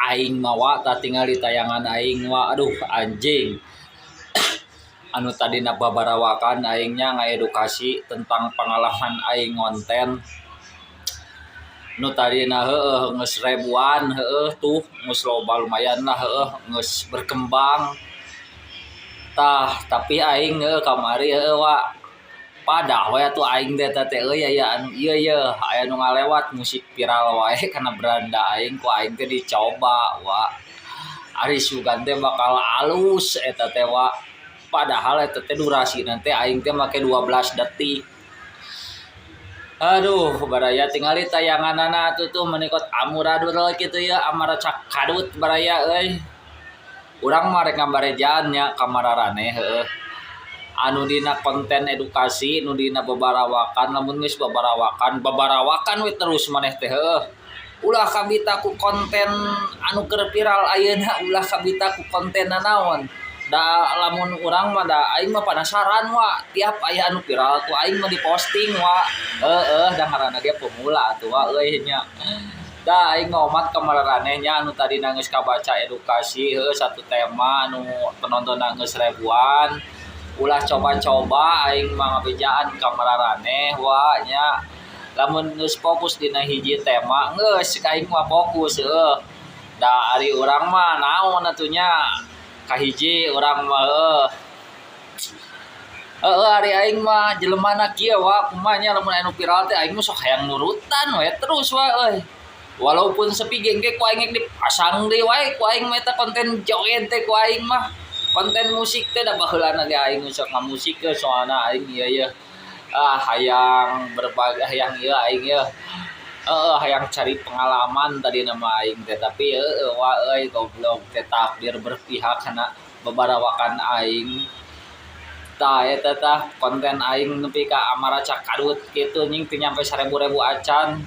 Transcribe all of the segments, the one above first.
Aing mah, wa, tah tingali tayangan aing, wa. Aduh, anjing, anu tadina babarawakan aingnya ngaedukasi tentang pengalaman aing ngonten nu tadina heueuh geus ribuan, heueuh tuh geus loba, lumayan lah, heueuh geus berkembang tah. Tapi aing heueuh kamari heueuh, wa, padah we atuh aing teh teh euy, aya anu ieu ye, aya nu ngalewat musik viral wae kana beranda aing, ku aing teh dicoba, wa. Ari sugan teh bakal alus eta teh, wa. Padahal eta teh durasi nanti aing teh make 12 detik. Aduh, baraya, tingali tayanganana atuh tuh menikot amuradul kitu ya, amaracak kadut, baraya euy. Urang mah rek ngabarejaan nya ka mararaneh heueuh. Anu dina konten edukasi, nu dina babarawakan, lamun geus babarawakan, babarawakan we terus maneh teh heueuh. Ulah kabita ku konten anu keur viral ayeuna, ulah kabita ku konten nanaon. Da lamun urang mah, da aing mah penasaran, wa, tiap aya anu viral ku aing mah diposting, wa. Heeh, da ngaranna ge pemula atuh, wa, euy nya. Da aing ngomat ka mararaneh nya, anu tadina geus kabaca edukasi heueuh satu tema anu penontonna geus ribuan. Ulah coba-coba, aing mah ngabejaan ka mararaneh, wa, nya. Lamun geus fokus dina hiji tema, geus aing mah fokus heueuh. Da ari urang mah naon atuh nya, kahiji urang mah heueuh. Heeh, ari aing mah jelemana kieu, wa, kumaha nya, lamun anu viral teh aing mah sok hayang nurutan we terus, wa, euy. Walaupun sepi ge engke ku aing dipasang deui wae ku aing mah eta konten joget teh ku aing mah. Konten musik teh da baheulana ge aing sok ngamusikeun, soalna aing ieu ye ah hayang berbagi, hayang ieu aing ye heeh, hayang cari pengalaman tadi nama aing teh. Tapi heueuh, wa, euy, goblok teh, takdir berpihak kana babarawakan aing. Tah, eta tah konten aing nepi ka amaraca kadut kitu nying, teu nyampe 1000 ribu acan.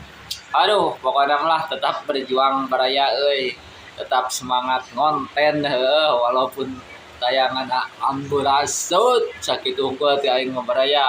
Aduh, pokoknya lah tetap berjuang, baraya euy, tetap semangat ngonten heueuh, walaupun tayangan amburadul sakitu hungkul ti aing mah, baraya.